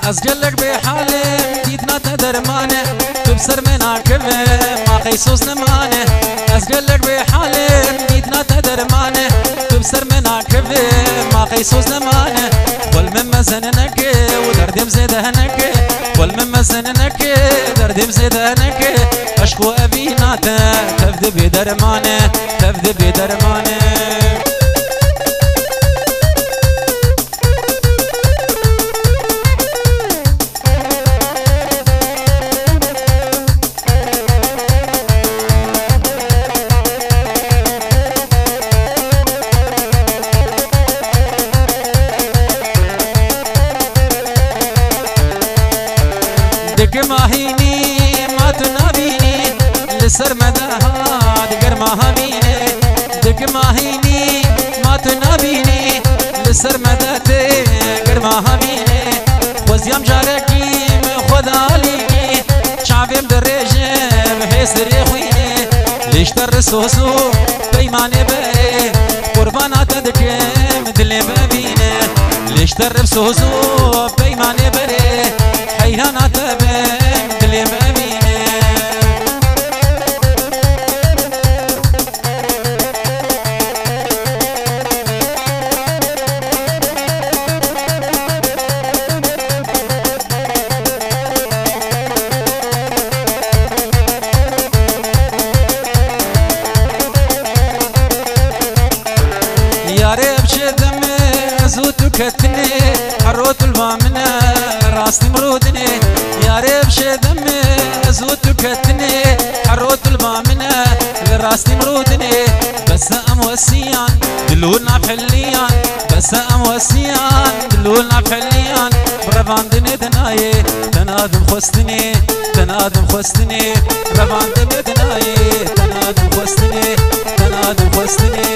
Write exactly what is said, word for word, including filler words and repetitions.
Ez gelek bê halim, dîtna te dermane, tu bi ser me nakeve, ma qey soz nemane. Ez gelek bê halim, dîtna te dermane, tu bi ser me nakeve, ma qey soz nemane. Xwel min mezin neke û derdê min zêde neke, xwel min mezin neke, derdê min zêde neke. Eşq û evîna te, tev dibê dermane, tev dibê dermane. Dikim ahînî, ma tu nabînî, li ser me de hat germa havînê. Dikim ahînî, ma tu nabînî, li ser me de tê germa havînê. Xweziyam carekî min xwe dalînî, çavêm dirêjim hêsirê xwînê. Lê ji te re soz û peymanê berê, qurbana te dikim dilê bevîne. Lê ji te re soz û peymanê berê, heyrana te bim dilê bevîne. Yarê, bi çê demê ez û tu ketinê, her rot li ba min e, rastî min rûdinê. Yarê, bi çê demê ez û tu ketinê, her rot li ba min e, li rastî min rûdinê. Bes em wesiyan, dil û navheliyan, bes em wesiyan, dil û navheliyan. Bi revandinê dinayê, tena dim xwestinê, tena dim xwestinê. Revandinê dinayê, tena dim xwestinê, tena dim xwestinê.